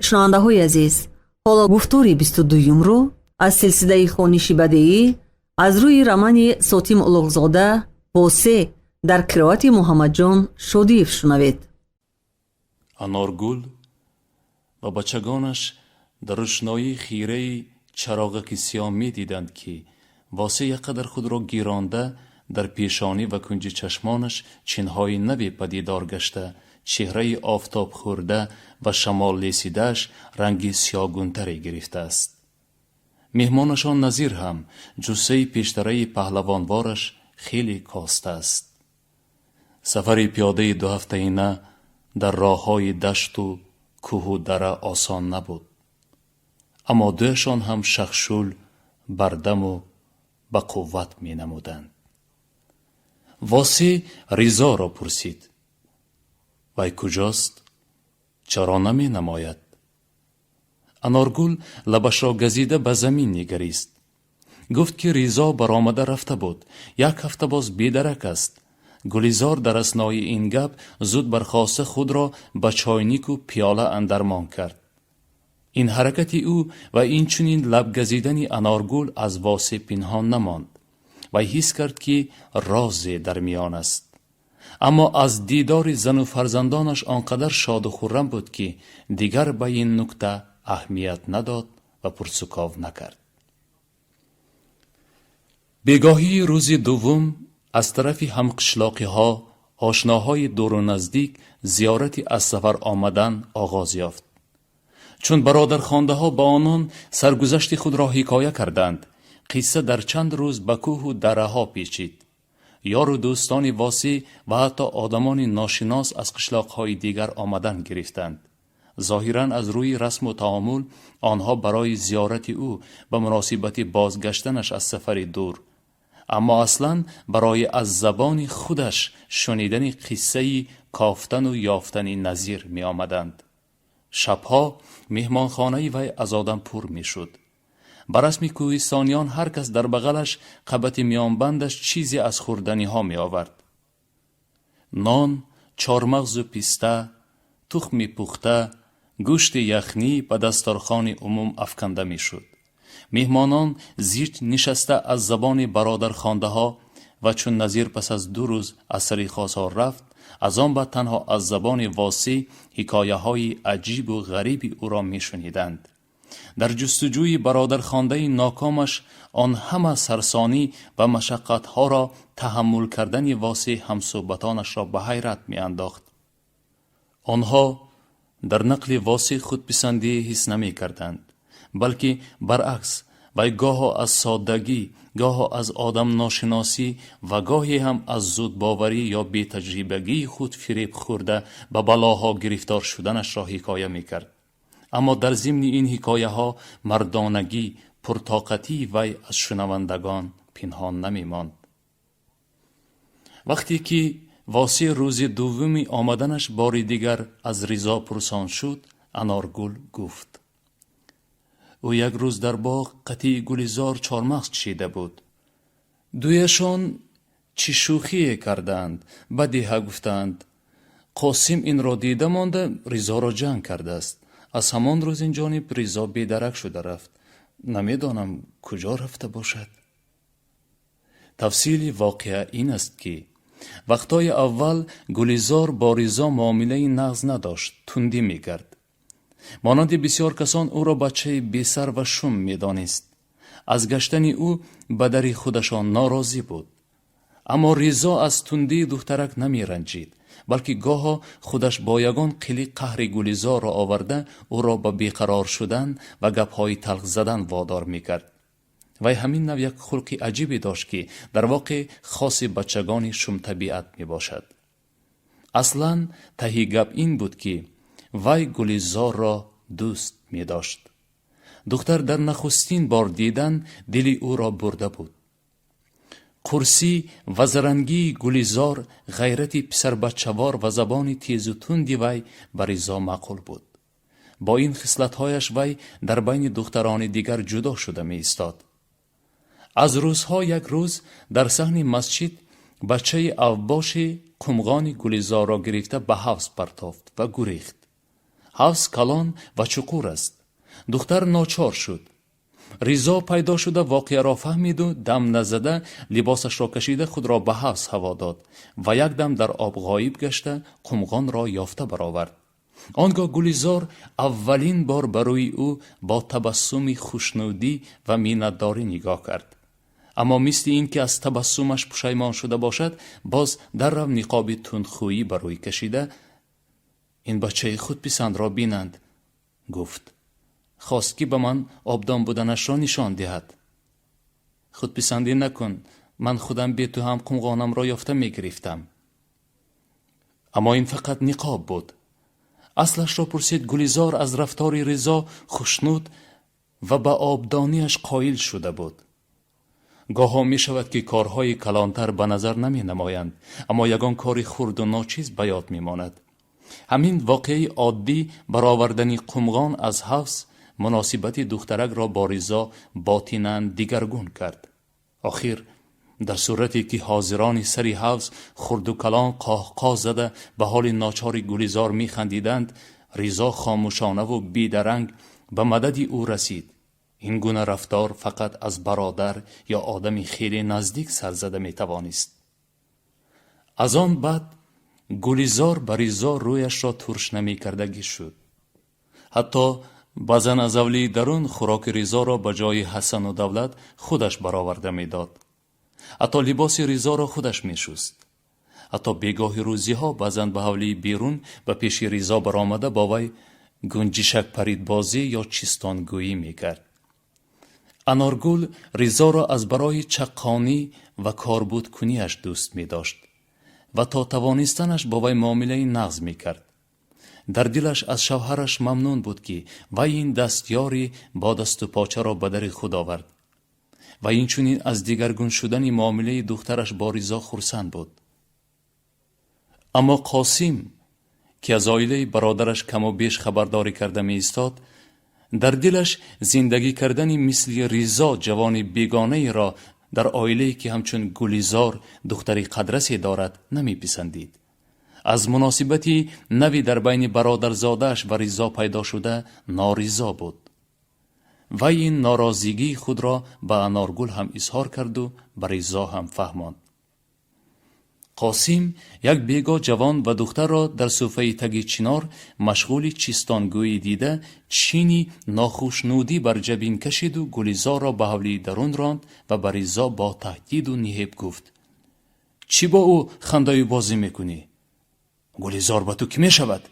Шунавандаҳои азиз, ҳоло гуфтори 22-юмро аз силсилаи хониши бадеӣ аз рӯи романи Сотим Улуғзода «Восе» дар қироати Муҳаммадҷон Шодиев шунавед. Аноргул ва бачагонаш дар рӯшноии хираи чароғаки сиёҳ медиданд, ки Восе якқадар худро гиронда, дар пешонӣ ва кунҷи чашмонаш чинҳои наве падидор гашта, чеҳраи офтобхӯрда ва шамоллесидааш ранги сиёҳгунтаре гирифтааст. Меҳмонашон Назир ҳам ҷуссаи пештараи паҳлавонвораш хеле костааст. Сафари пиёдаи дуҳафтаина дар роҳҳои дашту кӯҳу дара осон набуд, аммо дуяшон ҳам шахшул, бардаму ба қувват менамуданд. Восе Ризоро пурсид: «Вай куҷост? Чаро наменамояд?» Аноргул лабашро газида ба замин нигарист. Гуфт, ки Ризо баромада рафта буд, як ҳафта боз бедарак аст. Гулизор дар аснои ин гап зуд бархоста, худро ба чойнику пиёла андармон кард. Ин ҳаракати ӯ ва инчунин лабгазидани Аноргул аз Восе пинҳон намонд. Вай ҳис кард, ки розе дар миён аст, аммо аз дидори зану фарзандонаш он қадар шоду хуррам буд, ки дигар ба ин нукта аҳамият надод ва пурсуков накард. Бегоҳии рӯзи дуввум аз тарафи ҳамқишлоқиҳо, ошноҳои дуру наздик зиёрати аз сафар омадан оғоз ёфт. Чун бародархондаҳо ба онон саргузашти худро ҳикоя карданд, қисса дар чанд рӯз ба кӯҳу дараҳо печид. Ёру дӯстони Восӣ ва ҳатто одамони ношинос аз қишлоқҳои дигар омадан гирифтанд. Зоҳиран, аз рӯи расму таомул онҳо барои зиёрати ӯ ба муносибати бозгаштанаш аз сафари дур, аммо аслан барои аз забони худаш шунидани қиссаи кофтану ёфтани Назир меомаданд. Шабҳо меҳмонхонаи вай аз одам пур мешуд. Ба расми кӯҳистониён ҳар кас дар бағалаш, қабати миёнбандаш чизе аз хӯрданиҳо меовард: нон, чормағзу писта, тухми пухта, гӯшти яхнӣ ба дасторхони умум афканда мешуд. Меҳмонон зич нишаста аз забони бародархондаҳо ва чун Назир пас аз 2 рӯз аз сари хосор рафт, аз он баъд танҳо аз забони Восӣ ҳикояҳои аҷибу ғариби ӯро мешуниданд. Дар ҷустуҷӯи бародархондаи нокомаш он ҳама сарсонӣ ва машаққатҳоро таҳаммул кардани Восӣ ҳамсӯҳбатонашро ба ҳайрат меандохт. Онҳо дар нақли Восӣ худписандӣ ҳис намекарданд, балки баръакс, вай гоҳо аз соддагӣ, гоҳо аз одамношиносӣ ва гоҳе ҳам аз зудбоварӣ ё бетаҷрибагии худ фиреб хӯрда, ба балоҳо гирифтор шуданашро ҳикоя мекард. Аммо дар зимни ин ҳикояҳо мардонагӣ, пуртоқатии вай аз шунавандагон пинҳон намемонд. Вақте ки Восӣ рӯзи дуввуми омаданаш бори дигар аз Ризо пурсон шуд, Аноргул гуфт: «Ӯ як рӯз дар боғ қатии Гулизор чормағз чида буд. Дуяшон чӣ шӯхие карданд, ба деҳа гуфтанд. Қосим инро дида монда, Ризоро ҷанг кардааст. Аз ҳамон рӯз ин ҷониб Ризо бедарак шуда рафт. Намедонам, куҷо рафта бошад». Тафсили воқеа ин аст, ки вақтҳои аввал Гулизор бо Ризо муомилаи нағз надошт, тундӣ мекард. Монанди бисёр касон ӯро бачаи бесар ва шум медонист. Аз гаштани ӯ ба дари худашон норозӣ буд. Аммо Ризо аз тундии духтарак намеранҷид, балки гоҳо худаш бо ягон қилиқ қаҳри Гулизорро оварда, ӯро ба беқарор шудан ва гапҳои талх задан водор мекард. Вай ҳамин нав як хулқи аҷибе дошт, ки дар воқеъ хоси бачагони шумтабиат мебошад. Аслан таҳи гап ин буд, ки вай Гулизорро дӯст медошт. Духтар дар нахустин бор дидан дили ӯро бурда буд. Қурсӣ ва зарангии Гулизор, ғайрати писарбачавор ва забони тезу тунди вай ба Ризо маъқул буд. Бо ин хислатҳояш вай дар байни духтарони дигар ҷудо шуда меистод. Аз рӯзҳо як рӯз дар саҳни масҷид бачаи авбоши қумғони Гулизорро гирифта, ба ҳавз партофт ва гурехт. Ҳавз калон ва чуқур аст. Духтар ночор шуд. Ризо пайдо шуда воқеаро фаҳмиду дам назада либосашро кашида худро ба ҳавз ҳаво дод ва якдам дар об ғоиб гашта қумғонро ёфта баровард. Он гоҳ Гулизор аввалин бор ба рӯи ӯ бо табассуми хушнудӣ ва миннатдорӣ нигоҳ кард. Аммо мисли ин ки аз табассумаш пушаймон шуда бошад, боз даррав ниқоби тундхӯӣ ба рӯй кашида, ин бачаи худписандро бинанд, гуфт. Хост ки ба ман обдон буданашро нишон диҳад. Худписандӣ накун, ман худам бе ту ҳам қумғонамро ёфта мегирифтам. Аммо ин фақат ниқоб буд. Аслашро пурсид, Гулизор аз рафтори Ризо хушнуд ва ба обдониаш қоил шуда буд. Гоҳо мешавад, ки корҳои калонтар ба назар наменамоянд, аммо ягон кори хурду ночиз ба ёд мемонад. Ҳамин воқеаи оддӣ, баровардани қумғон аз ҳавз, муносибати духтаракро бо Ризо ботинан дигаргун кард. Охир дар сурате ки ҳозирони сари ҳавз хурду калон қоҳқоҳ зада ба ҳоли ночори Гулизор механдиданд, Ризо хомӯшонаву бедаранг ба мадади ӯ расид. Ин гуна рафтор фақат аз бародар ё одами хеле наздик сар зада метавонист. Аз он баъд Гулизор ба Ризо рӯяшро турш намекардагӣ шуд. Ҳатто баъзан аз ҳавлии дарун хӯроки Ризоро ба ҷои Ҳасану Давлат худаш бароварда медод. Ҳатто либоси Ризоро худаш мешуст. Ҳатто бегоҳи рӯзиҳо баъзан ба ҳавлии берун ба пеши Ризо баромада бо вай гунҷишакпаридбозӣ ё чистонгӯӣ мекард. Аноргул Ризоро аз барои чаққонӣ ва корбудкуниаш дӯст медошт ва то тавонистанаш бо вай муомилаи нағз мекард. Дар дилаш аз шавҳараш мамнун буд, ки вай ин дастёри бо дасту почаро ба дари худ овард, ва инчунин аз дигаргун шудани муомилаи духтараш бо Ризо хурсанд буд. Аммо Қосим, ки аз оилаи бародараш каму беш хабардорӣ карда меистод, дар дилаш зиндагӣ кардани мисли Ризо ҷавони бегонаеро дар оилае, ки ҳамчун Гулизор духтари қадрасе дорад, намеписандид. Аз муносибати нави дар байни бародарзодааш ва Ризо пайдо шуда норизо буд. Вай ин норозигии худро ба Аноргул ҳам изҳор карду ба Ризо ҳам фаҳмонд. Қосим як бегоҳ ҷавон ва духтарро дар суфаи таги чинор машғули чистонгӯӣ дида, чини нохушнудӣ бар ҷабин кашиду Гулизорро ба ҳавлии дарун ронд ва ба Ризо бо таҳдиду ниҳеб гуфт: чӣ бо ӯ хандаю бозӣ мекунӣ? Гулизор ба ту кӣ мешавад?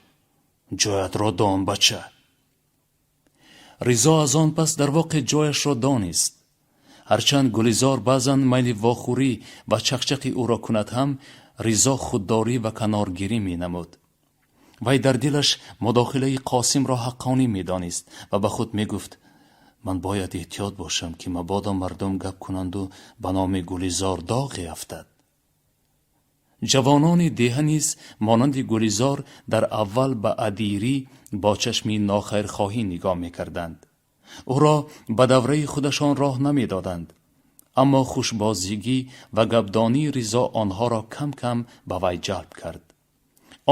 Ҷоятро дон, бача. Ризо аз он пас дар воқеъ ҷояшро донист. Ҳарчанд Гулизор баъзан майли вохӯрӣ ва чақчақи ӯро кунад ҳам, Ризо худдорӣ ва каноргирӣ менамуд. Вай дар дилаш мудохилаи Қосимро ҳаққонӣ медонист ва ба худ мегуфт: ман бояд эҳтиёт бошам, ки мабодо мардум гап кунанду ба номи Гулизор доғе афтад. Ҷавонони деҳа низ монанди Гулизор дар аввал ба адирӣ бо чашми нохайрхоҳӣ нигоҳ мекарданд, ӯро ба давраи худашон роҳ намедоданд. Аммо хушбозигӣ ва гапдонии Ризо онҳоро кам кам ба вай ҷалб кард.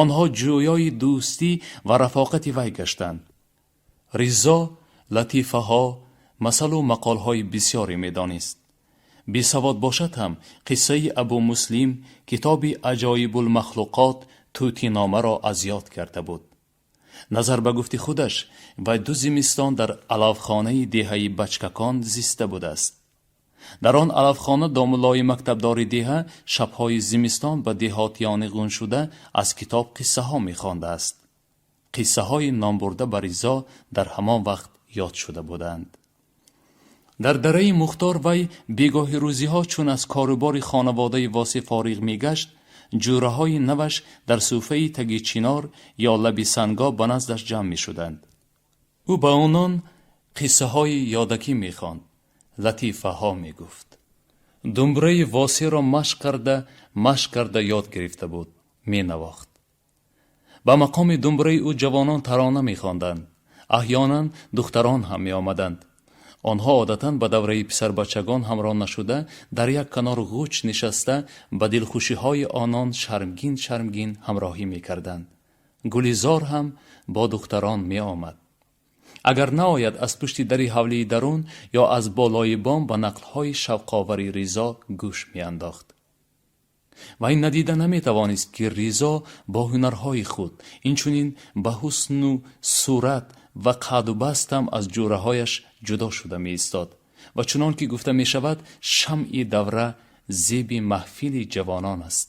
Онҳо ҷӯёи дӯстӣ ва рафоқати вай гаштанд. Ризо латифаҳо, масалу мақолҳои бисёре медонист. Бесавод бошад ҳам, қиссаи Абумуслим, китоби Аҷоибулмахлуқот, Тӯтиномаро аз ёд карда буд. Назар ба гуфти худаш, вай ду зимистон дар алавхонаи деҳаи Бачкакон зиста будааст. Дар он алавхона домуллои мактабдори деҳа шабҳои зимистон ба деҳотиёни ғуншуда аз китоб қиссаҳо мехондааст. Қиссаҳои номбурда ба Ризо дар ҳамон вақт ёд шуда буданд. Дар дараи Мухтор вай бегоҳи рӯзиҳо, чун аз корубори хонаводаи Восеъ фориғ мегашт, ҷӯраҳои наваш дар суфаи таги чинор ё лаби санго ба наздаш ҷамъ мешуданд. Ӯ ба онон қиссаҳои ёдакӣ мехонд, латифаҳо мегуфт. Думбураи Восеъро машқ карда, машқ карда ёд гирифта буд, менавохт. Ба мақоми думбураи ӯ ҷавонон тарона мехонданд. Аҳёнан духтарон ҳам меомаданд. Онҳо одатан ба давраи писарбачагон ҳамроҳ нашуда, дар як канор ғуч нишаста, ба дилхушиҳои онон шармгин шармгин ҳамроҳӣ мекарданд. Гулизор ҳам бо духтарон меомад. Агар наояд, аз пушти дари ҳавлии дарун ё аз болои бом ба нақлҳои шавқовари Ризо гӯш меандохт. Вай надида наметавонист, ки Ризо бо ҳунарҳои худ, инчунин ба ҳусну сурат ва қадду бастам аз ҷӯраҳояш ҷудо шуда меистод ва чунон ки гуфта мешавад, шамъи давра зеби маҳфили ҷавонон аст.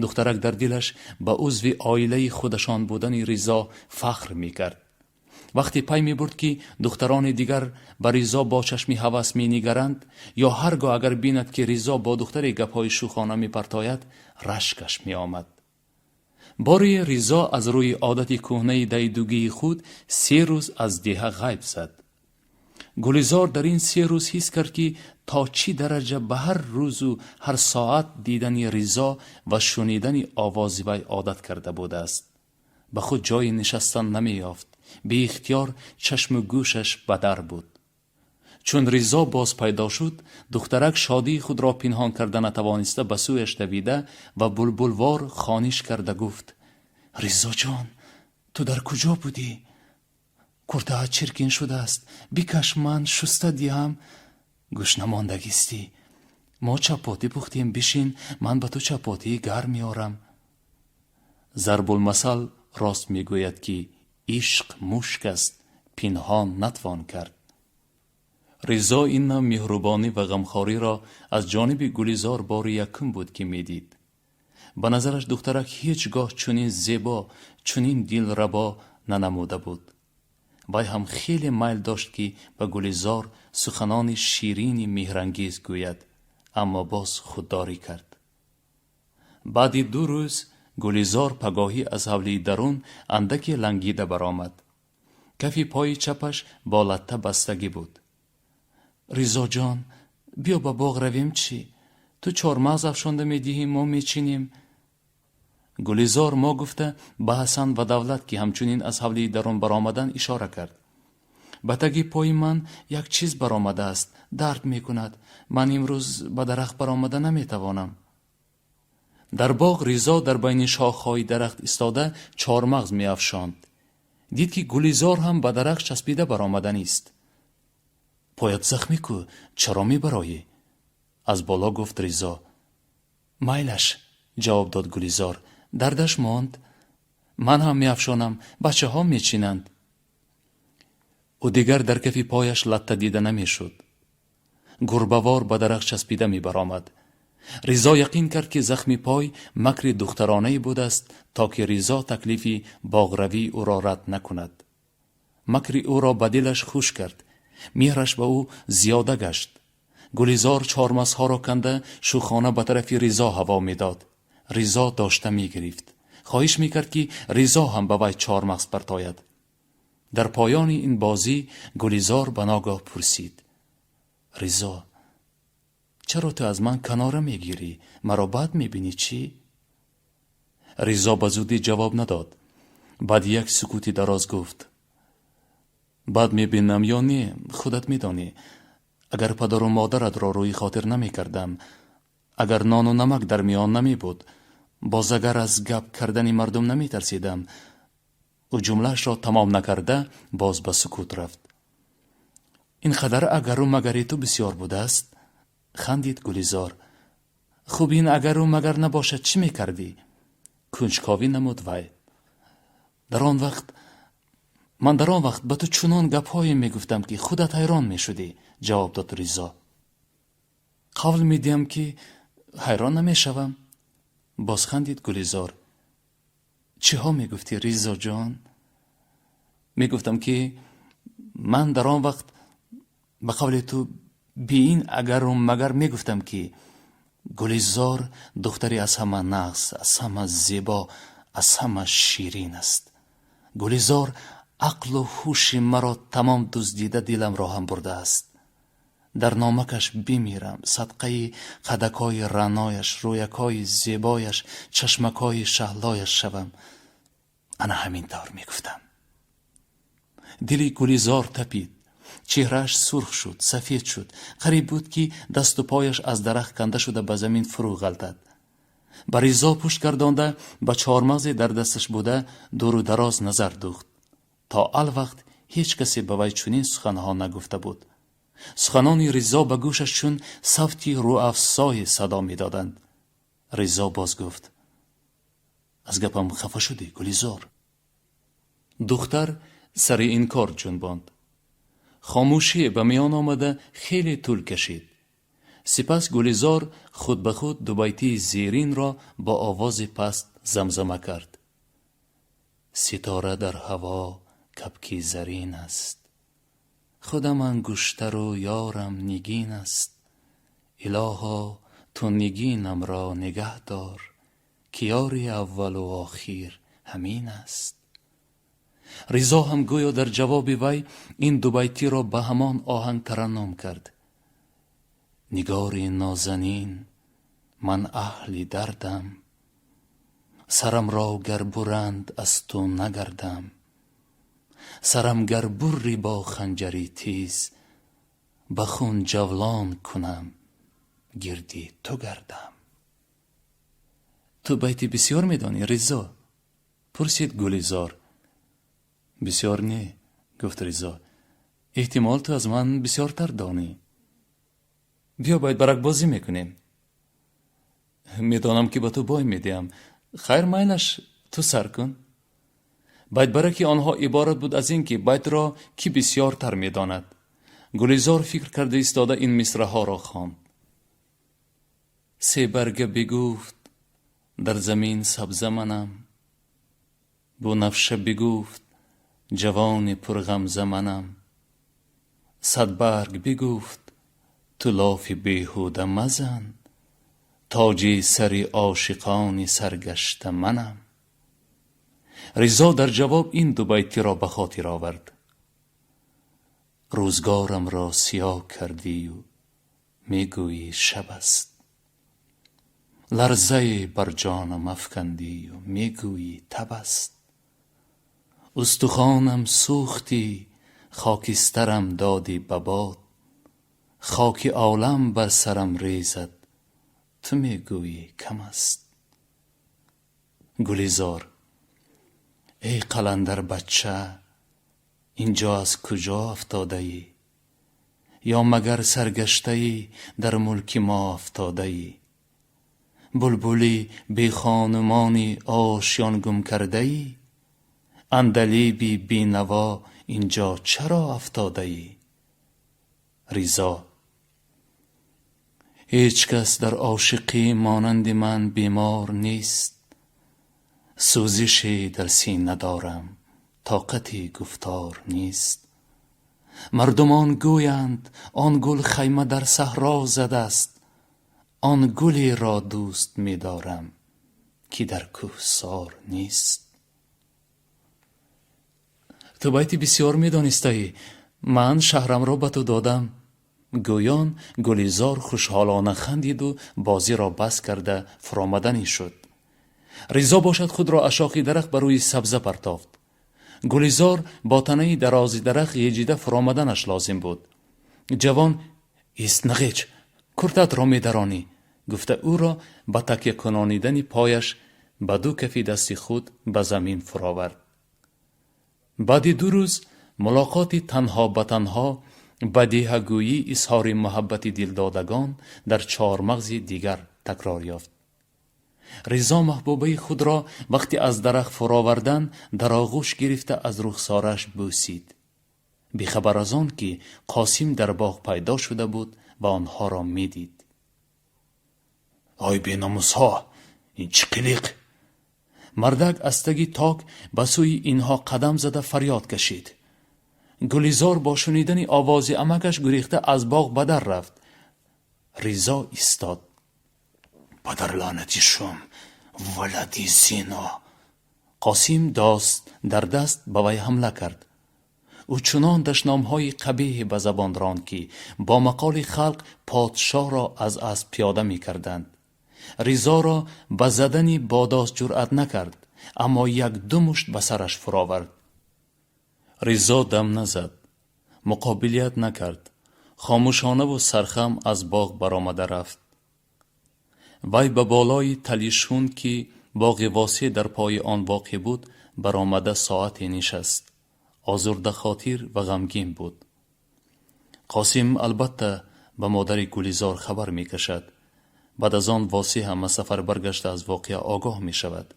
Духтарак дар дилаш ба узви оилаи худашон будани Ризо фахр мекард. Вақте пай мебурд, ки духтарони дигар ба Ризо бо чашми ҳавас менигаранд, ё ҳар гоҳ агар бинад, ки Ризо бо духтаре гапҳои шӯхона мепартояд, рашкаш меомад. Боре Ризо аз рӯи одати кӯҳнаи дайдугии худ 3 рӯз аз деҳа ғайб зад. Гулизор дар ин 3 рӯз ҳис кард, ки то чӣ дараҷа ба ҳар рӯзу ҳар соат дидани Ризо ва шунидани овози вай одат карда будааст. Ба худ ҷойи нишастан намеёфт, беихтиёр чашму гӯшаш ба дар буд. Чун Ризо боз пайдо шуд, духтарак шодии худро пинҳон карда натавониста, ба сӯяш давида ва булбулвор хониш карда гуфт: «Ризоҷон, ту дар куҷо будӣ? Куртаат чиркин шудааст, бикаш, ман шуста диҳам. Гушна мондагистӣ. Мо чапотӣ пухтем, бишин, ман ба ту чапотии гарм меорам». Зарбулмасал рост мегӯяд, ки ишқ мушк аст, пинҳон натвон кард. Ризо ин нав меҳрубонӣ ва ғамхориро аз ҷониби Гулизор бори якум буд, ки медид. Ба назараш духтарак ҳеҷ гоҳ чунин зебо, чунин дилрабо нанамуда буд. Вай ҳам хеле майл дошт, ки ба Гулизор суханони ширини меҳрангез гӯяд, аммо боз худдорӣ кард. Баъди 2 рӯз Гулизор пагоҳӣ аз ҳавлии дарун андаке лангида баромад. Кафи пои чапаш бо латта бастагӣ буд. «Ризоҷон, биё ба боғ равем. Чӣ, ту чормағз афшонда медиҳӣ, мо мечинем». Гулизор «мо» гуфта, ба Ҳасан ва Давлат, ки ҳамчунин аз ҳавлии дарун баромадан, ишора кард. «Ба таги пои ман як чиз баромадааст, дард мекунад. Ман имрӯз ба дарахт баромада наметавонам». Дар боғ Ризо дар байни шохҳои дарахт истода чормағз меафшонд. Дид, ки Гулизор ҳам ба дарахт часпида баромаданист. «Поят захмӣ ку, чаро мебароӣ?» — аз боло гуфт Ризо. «Майлаш, — ҷавоб дод Гулизор, — дардаш монд. Ман ҳам меафшонам, бачаҳо мечинанд». Ӯ дигар дар кафи пояш латта дида намешуд, гурбавор ба дарахт часпида мебаромад. Ризо яқин кард, ки захми пой макри духтаронае будааст, то ки Ризо таклифи боғравии ӯро рад накунад. Макри ӯро ба дилаш хуш кард, меҳраш ба ӯ зиёда гашт. Гулизор чормағзҳоро канда, шӯхона ба тарафи Ризо ҳаво медод. Ризо дошта мегирифт. Хоҳиш мекард, ки Ризо ҳам ба вай чормағз партояд. Дар поёни ин бозӣ Гулизор ба ногоҳ пурсид: «Ризо, чаро ту аз ман канора мегирӣ? Маро бад мебинӣ, чӣ?» Ризо ба зудӣ ҷавоб надод. Баъди як сукути дароз гуфт: «Бад мебинам ё не, худат медонӣ. Агар падару модаратро рӯи хотир намекардам, агар нону намак дар миён намебуд, боз агар аз гап кардани мардум наметарсидам». Ӯ ҷумлаашро тамом накарда, боз ба сукут рафт. «Ин қадар агару магари ту бисёр будааст, — хандид Гулизор. — Хуб, ин агару магар набошад, чӣ мекардӣ?» — кунҷковӣ намуд вай. Дар он вақт ман дар он вақт ба ту чунон гапҳое мегуфтам, ки худат ҳайрон мешудӣ, — ҷавоб дод Ризо. «Қавл медиҳам, ки ҳайрон намешавам, — боз хандид Гулизор. — Чиҳо мегуфтӣ, Ризоҷон?» «Мегуфтам, ки ман дар он вақт, ба қавли ту, би ин агару магар мегуфтам, ки Гулизор духтари аз ҳама нағз, аз ҳама зебо, аз ҳама ширин аст. Гулизор ақлу ҳуши маро тамом дуздида, диламро ҳам бурдааст. Дар номакаш бимирам, садқаи қадакҳои раънояш, рӯякҳои зебояш, чашмакҳои шаҳлояш шавам. Ана ҳамин тавр мегуфтам». Дили Гулизор тапид, чеҳрааш сурх шуд, сафед шуд. Қариб буд, ки дасту пояш аз дарахт канда шуда, ба замин фурӯ ғалтад. Ба Ризо пушт гардонда, ба чормағзе дар дасташ буда дуру дароз назар духт. То алвақт ҳеҷ касе ба вай чунин суханҳо нагуфта буд. Суханони Ризо ба гӯшаш чун савти рӯафзое садо медоданд. Ризо боз гуфт: аз гапам хафа шудӣ, Гулизор? Духтар сари инкор ҷунбонд. Хомӯшие ба миён омада хеле тӯл кашид. Сипас Гулизор худ ба худ дубайтии зеринро бо овози паст замзама кард: ситора дар ҳаво кабки зарин аст, худам ангуштару ёрам нигин аст. Илоҳо, ту нигинамро нигаҳ дор, ки ёри аввалу охир ҳамин аст. Ризо ҳам гӯё дар ҷавоби вай ин дубайтиро ба ҳамон оҳанг тараннум кард: нигори нозанин, ман аҳли дардам, сарамро гар буранд, аз ту нагардам. Сарам гар буррӣ бо ханҷари тиз, ба хун ҷавлон кунам, гирди ту гардам. Ту байти бисёр медонӣ, Ризо? Пурсид Гулизор. Бисёр не, гуфт Ризо. Эҳтимол, ту аз ман бисёртар донӣ. Биё, байтбаракбозӣ мекунем. Медонам, ки ба ту бой медиҳам. Хайр, майлаш, ту сар кун. Байтбараки онҳо иборат буд аз ин, ки байтро кӣ бисёртар медонад. Гулизор фикр карда истода ин мисраҳоро хонд: се барга бигуфт, дар замин сабза манам, бунафша бигуфт, ҷавони пурғамза манам, садбарг бигуфт, ту лофи беҳуда мазан, тоҷи сари ошиқони саргашта манам. Ризо дар ҷавоб ин дубайтиро ба хотир овард: рӯзгорамро сиёҳ кардию мегӯӣ шаб аст, ларзае бар ҷонам афкандию мегӯӣ таб аст, устухонам сӯхтӣ, хокистарам додӣ ба бод, хоки олам бар сарам резад, ту мегӯӣ кам аст. Гулизор: эй қаландарбача, инҷо аз куҷо афтодаӣ? Ё магар саргаштаӣ, дар мулки мо афтодаӣ? Булбули бехонумони ошён гум кардаӣ? Андалиби бенаво инҷо чаро афтодаӣ? Ризо: ҳеҷ кас дар ошиқӣ монанди ман бемор нест. Сӯзише дар сина дорам, тоқати гуфтор нест. Мардумон гӯянд, он гул хайма дар саҳро задааст. Он гулеро дӯст медорам, ки дар кӯҳсор нест. Ту байти бисёр медонистаӣ, ман шаҳрамро ба ту додам. Гӯён Гулизор хушҳолона хандиду бозиро бас карда фуромаданӣ шуд. Ризо бошад худро аз шохи дарахт ба рӯи сабза партофт. Гулизор бо танаи дарози дарахт ғеҷида фуромаданаш лозим буд. Ҷавон: ист, нағеҷ, куртатро медаронӣ, гуфта, ӯро ба такя кунонидани пояш ба ду кафи дасти худ ба замин фуровард. Баъди 2 рӯз мулоқоти танҳо ба танҳо, бадиҳагӯӣ, изҳори муҳаббати дилдодагон дар чормағзи дигар такрор ёфт. Ризо маҳбубаи худро вақте аз дарахт фуровардан дар оғӯш гирифта аз рухсораш бӯсид, бехабар аз он ки Қосим дар боғ пайдо шуда буд ва онҳоро медид. Ой, беномусҳо, ин чӣ қилиқ? Мардак аз таги ток ба сӯи инҳо қадам зада фарёд кашид. Гулизор бо шунидани овози амакаш гурехта аз боғ ба дар рафт. Ризо истод. Падарлаънати шум, валади зино! Қосим дост дар даст ба вай ҳамла кард. Ӯ чунон дашномҳои қабеҳе ба забон ронд, ки бо мақоли халқ подшоҳро аз асп пиёда мекарданд. Ризоро ба задани бо дост ҷуръат накард, аммо як-ду мушт ба сараш фуровард. Ризо дам назад, муқобилият накард, хомӯшонаву сархам аз боғ баромада рафт. Вай ба болои тали шун, ки боғи Восеъ дар пои он воқеъ буд, баромада соате нишаст. Озурдахотир ва ғамгин буд. Қосим албатта ба модари Гулизор хабар мекашад. Баъд аз он Восеъ ҳам аз сафар баргашта аз воқеа огоҳ мешавад.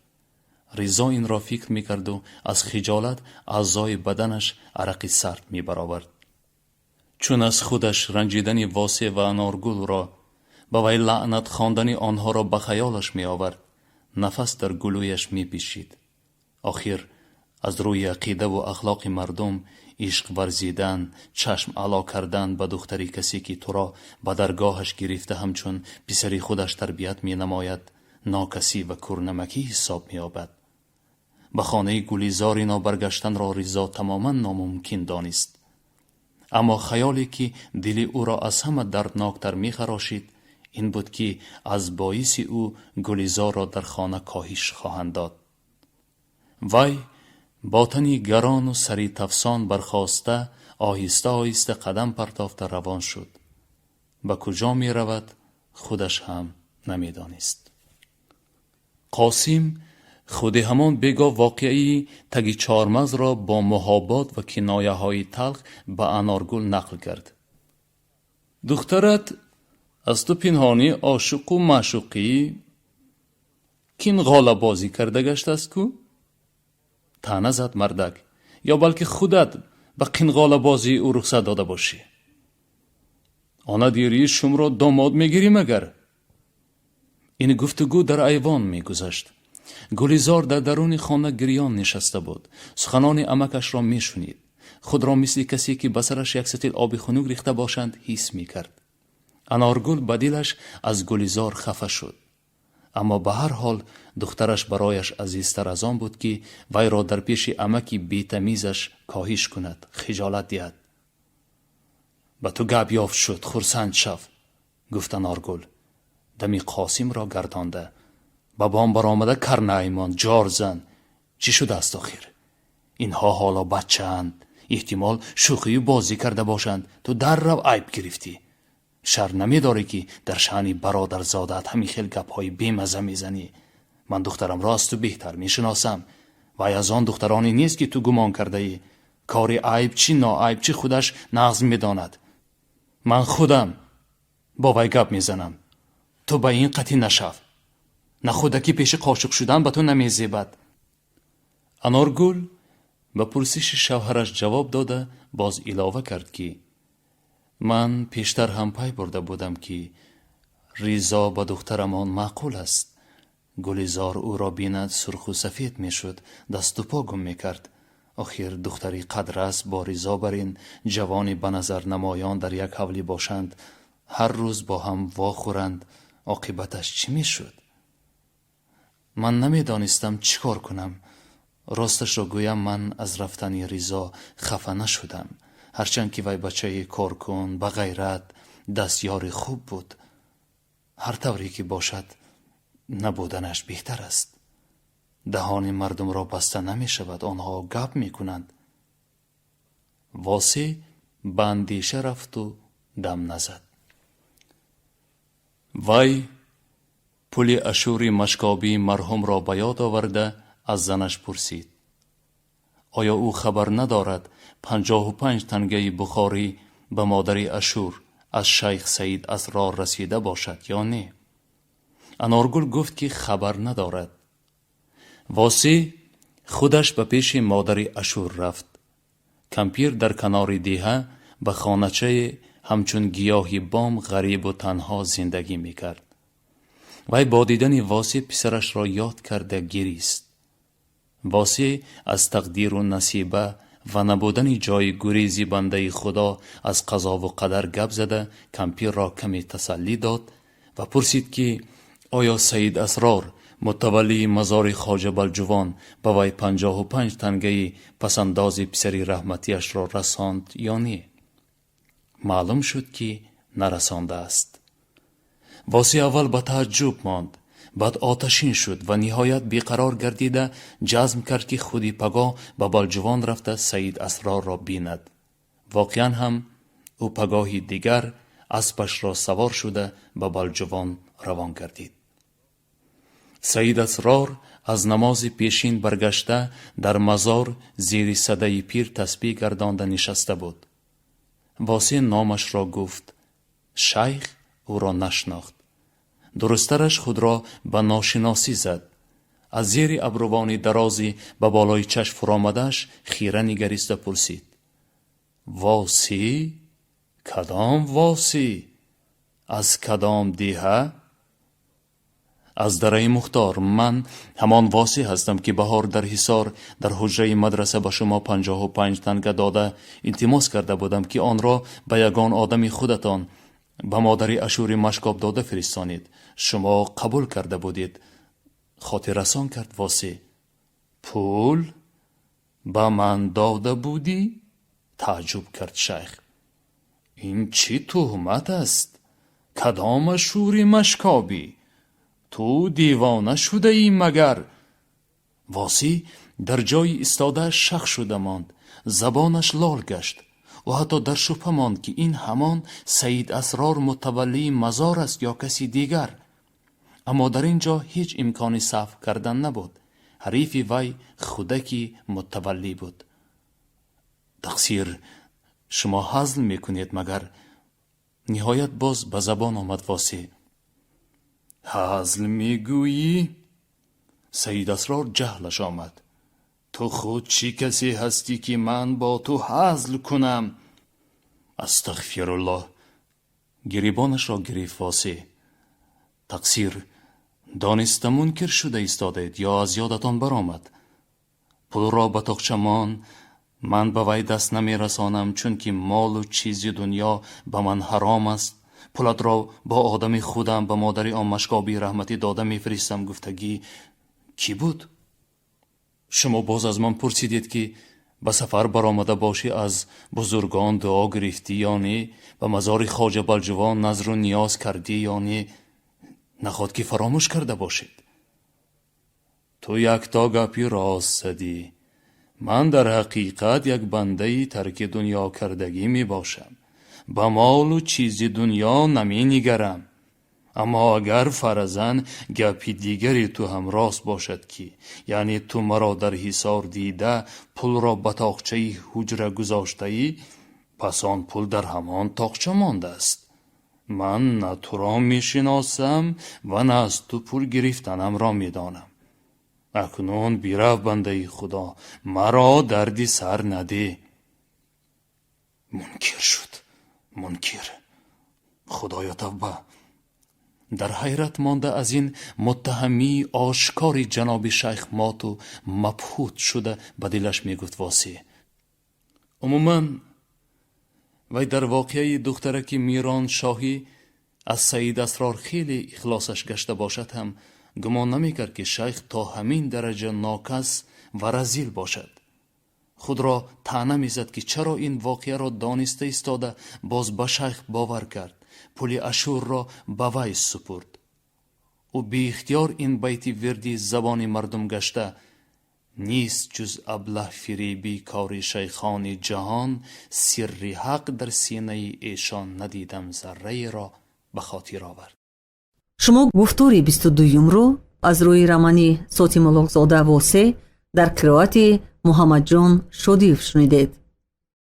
Ризо инро фикр мекарду аз хиҷолат аъзои баданаш арақи сард мебаровард. Чун аз худаш ранҷидани Восеъ ва Аноргулро, ба вай лаънат хондани онҳоро ба хаёлаш меовард, нафас дар гулӯяш мепишид. Охир аз рӯи ақидаву ахлоқи мардум ишқ варзидан, чашм ало кардан ба духтари касе, ки туро ба даргоҳаш гирифта ҳамчун писари худаш тарбият менамояд, нокасӣ ва кӯрнамакӣ ҳисоб меёбад. Ба хонаи Гулизори нобаргаштанро Ризо тамоман номумкин донист. Аммо хаёле, ки дили ӯро аз ҳама дардноктар мехарошид, ин буд, ки аз боиси ӯ Гулизорро дар хона коҳиш хоҳанд дод. Вай бо тани гарону сари тафсон бархоста, оҳиста оҳиста қадам партофта равон шуд. Ба куҷо меравад, худаш ҳам намедонист. Қосим худи ҳамон бегоҳ воқеаи таги чормағзро бо муҳобот ва кинояҳои талх ба Аноргул нақл кард. Духтарат аз ту пинҳонӣ ошиқу маъшуқӣ, кинғолабозӣ карда гаштааст ку, таъна зад мардак. Ё балки худат ба қинғолабозии ӯ рухсат дода бошӣ? Она дирии шумро домод мегирӣ магар? Ин гуфтугӯ дар айвон мегузашт. Гулизор дар даруни хона гирён нишаста буд, суханони амакашро мешунид. Худро мисли касе, ки ба сараш як сатил оби хунук рехта бошанд, ҳис мекард. Аноргул ба дилаш аз Гулизор хафа шуд, аммо ба ҳар ҳол духтараш барояш азизтар аз он буд, ки вайро дар пеши амаки бетамизаш коҳиш кунад, хиҷолат диҳад. Ба ту гап ёфт шуд, хурсанд шав, гуфт Аноргул, дами Қосимро гардонда. Ба бом баромада карнаймон, ҷор зан. Чӣ шудааст охир? Инҳо ҳоло бачаанд, эҳтимол шӯхию бозӣ карда бошанд. Ту даррав айб гирифтӣ. Шарм намедорӣ, ки дар шаъни бародарзодаат ҳамин хел гапҳои бемазза мезанӣ? Ман духтарамро аз ту беҳтар мешиносам. Вай аз он духтароне нест, ки ту гумон кардаӣ. Кори айб чӣ, ноайб чӣ, худаш нағз медонад. Ман худам бо вай гап мезанам. Ту ба ин қатӣ нашав. Нахудаки пеши қошуқ шудан ба ту намезебад. Аноргул ба пурсиши шавҳараш ҷавоб дода, боз илова кард, ки ман пештар ҳам пай бурда будам, ки Ризо ба духтарамон маъқул аст. Гулизор ӯро бинад, сурху сафед мешуд, дасту по гум мекард. Охир духтари қадрас бо Ризо барин ҷавони ба назар намоён дар як ҳавлӣ бошанд, ҳар рӯз бо ҳам вохӯранд, оқибаташ чӣ мешуд? Ман намедонистам, чӣ кор кунам. Росташро гӯям, ман аз рафтани Ризо хафа нашудам, ҳарчанд ки вай бачаи коркун, ба ғайрат, дастёри хуб буд. Ҳар тавре ки бошад, набуданаш беҳтар аст. Даҳони мардумро баста намешавад, онҳо гап мекунанд. Восеъ ба андеша рафту дам назад. Вай пули ашури машкобии марҳумро ба ёд оварда, аз занаш пурсид, оё ӯ хабар надорад, 55 тангаи бухорӣ ба модари Ашур аз шайх Саид Асрор расида бошад ё не. Аноргул гуфт, ки хабар надорад. Восеъ худаш ба пеши модари Ашур рафт. Кампир дар канори деҳа ба хоначае ҳамчун гиёҳи бом ғарибу танҳо зиндагӣ мекард. Вай бо дидани Восеъ писарашро ёд карда гирист. Восеъ аз тақдиру насиба ва набудани ҷои гурези бандаи Худо аз қазову қадар гап зада, кампирро каме тасаллӣ дод ва пурсид, ки оё Саид Асрор, мутаваллии мазори Хоҷа Балҷувон, ба вай 55 тангаи пасандози писари раҳматиашро расонд ё не. Маълум шуд, ки нарасондааст. Восеъ аввал ба тааҷҷуб монд, баъд оташин шуд ва ниҳоят беқарор гардида ҷазм кард, ки худи пагоҳ ба Балҷувон рафта Саид Асрорро бинад. Воқеан ҳам ӯ пагоҳи дигар аспашро савор шуда ба Балҷувон равон гардид. Саид Асрор аз намози пешин баргашта, дар мазор зери садаи пир тасбиҳ гардонда нишаста буд. Восеъ номашро гуфт. Шайх ӯро нашнохт. Дурусттараш, худро ба ношиносӣ зад. Аз зери абрувони дарози ба болои чашм фуромадааш хира нигариста пурсид: «Восеъ? Кадом Восеъ? Аз кадом деҳа?» «Аз Дараи Мухтор. Ман ҳамон Восеъ ҳастам, ки баҳор дар Ҳисор, дар ҳуҷраи мадраса, ба шумо 55 танга дода, илтимос карда будам, ки онро ба ягон одами худатон, ба модари Ашури Машкоб дода фиристонед. Шумо қабул карда будед», хотиррасон кард Восеъ. «Пул ба ман дода будӣ?» тааҷҷуб кард шайх. «Ин чӣ туҳмат аст? Кадом Ашури Машкобӣ? Ту девона шудаӣ магар?» Восеъ дар ҷои истодааш шах шуда монд, забонаш лол гашт. Ӯ ҳатто дар шубҳа монд, ки ин ҳамон Саид Асрор, мутаваллии мазор аст ё каси дигар. Аммо дар ин ҷо ҳеҷ имкони саҳв кардан набуд. Ҳарифи вай худаки мутаваллӣ буд. «Тақсир, шумо ҳазл мекунед магар?» ниҳоят боз ба забон омад Восеъ. «Ҳазл мегӯӣ?» Саид Асрор ҷаҳлаш омад. «Ту худ чӣ касе ҳастӣ, ки ман бо ту ҳазл кунам?» «Астағфируллоҳ», гирибонашро гирифт Восеъ. «Тақсир, дониста мункир шуда истодаед ё аз ёдатон баромад? Пулро ба тоқча мон, ман ба вай даст намерасонам, чунки молу чизи дунё ба ман ҳаром аст. Пулатро бо одами худам ба модари он Машкобии раҳматӣ дода мефиристам, гуфтагӣ кӣ буд? Шумо боз аз ман пурсидед, ки ба сафар баромада бошӣ, аз бузургон дуо гирифтӣ ё не, ба мазори Хоҷа Балҷувон назру ниёз кардӣ ё не. Наход ки фаромӯш карда бошед?» «Ту якто гапи рост задӣ. Ман дар ҳақиқат як бандаи тарки дунё кардагӣ мебошам, ба молу чизи дунё наменигарам. Аммо агар фарзан гапи дигари ту ҳам рост бошад, ки яъне ту маро дар Ҳисор дида, пулро ба тоқчаи ҳуҷра гузоштаӣ, пас он пул дар ҳамон тоқча мондааст. Ман на туро мешиносам ва на аз ту пул гирифтанамро медонам. Акнун бирав, бандаи Худо, маро дарди сар надеҳ». Мункир шуд, мункир. Худоё, тавба! Дар ҳайрат монда аз ин муттаҳамии ошкори ҷаноби шайх моту мабҳут шуда ба дилаш мегуфт Восеъ. Умуман, вай дар воқеаи духтараки Мироншоҳӣ аз Саид Асрор хеле ихлосаш гашта бошад ҳам, гумон намекард, ки шайх то ҳамин дараҷа нокас ва разил бошад. Худро таъна мезад, ки чаро ин воқеаро дониста истода боз ба шайх бовар кард, пули Ашурро ба вай супурд. Ӯ беихтиёр ин байти вирди забони мардум гашта: «Нест ҷуз аблаҳфиребӣ кори шайхони ҷаҳон, сирри ҳақ дар синаи эшон надидам зарраеро», ба хотир овард. Шумо гуфтори 22-юмро аз рӯи романи Сотим Улуғзода «Восеъ» дар қироати Муҳаммадҷон Шодиев шунидед.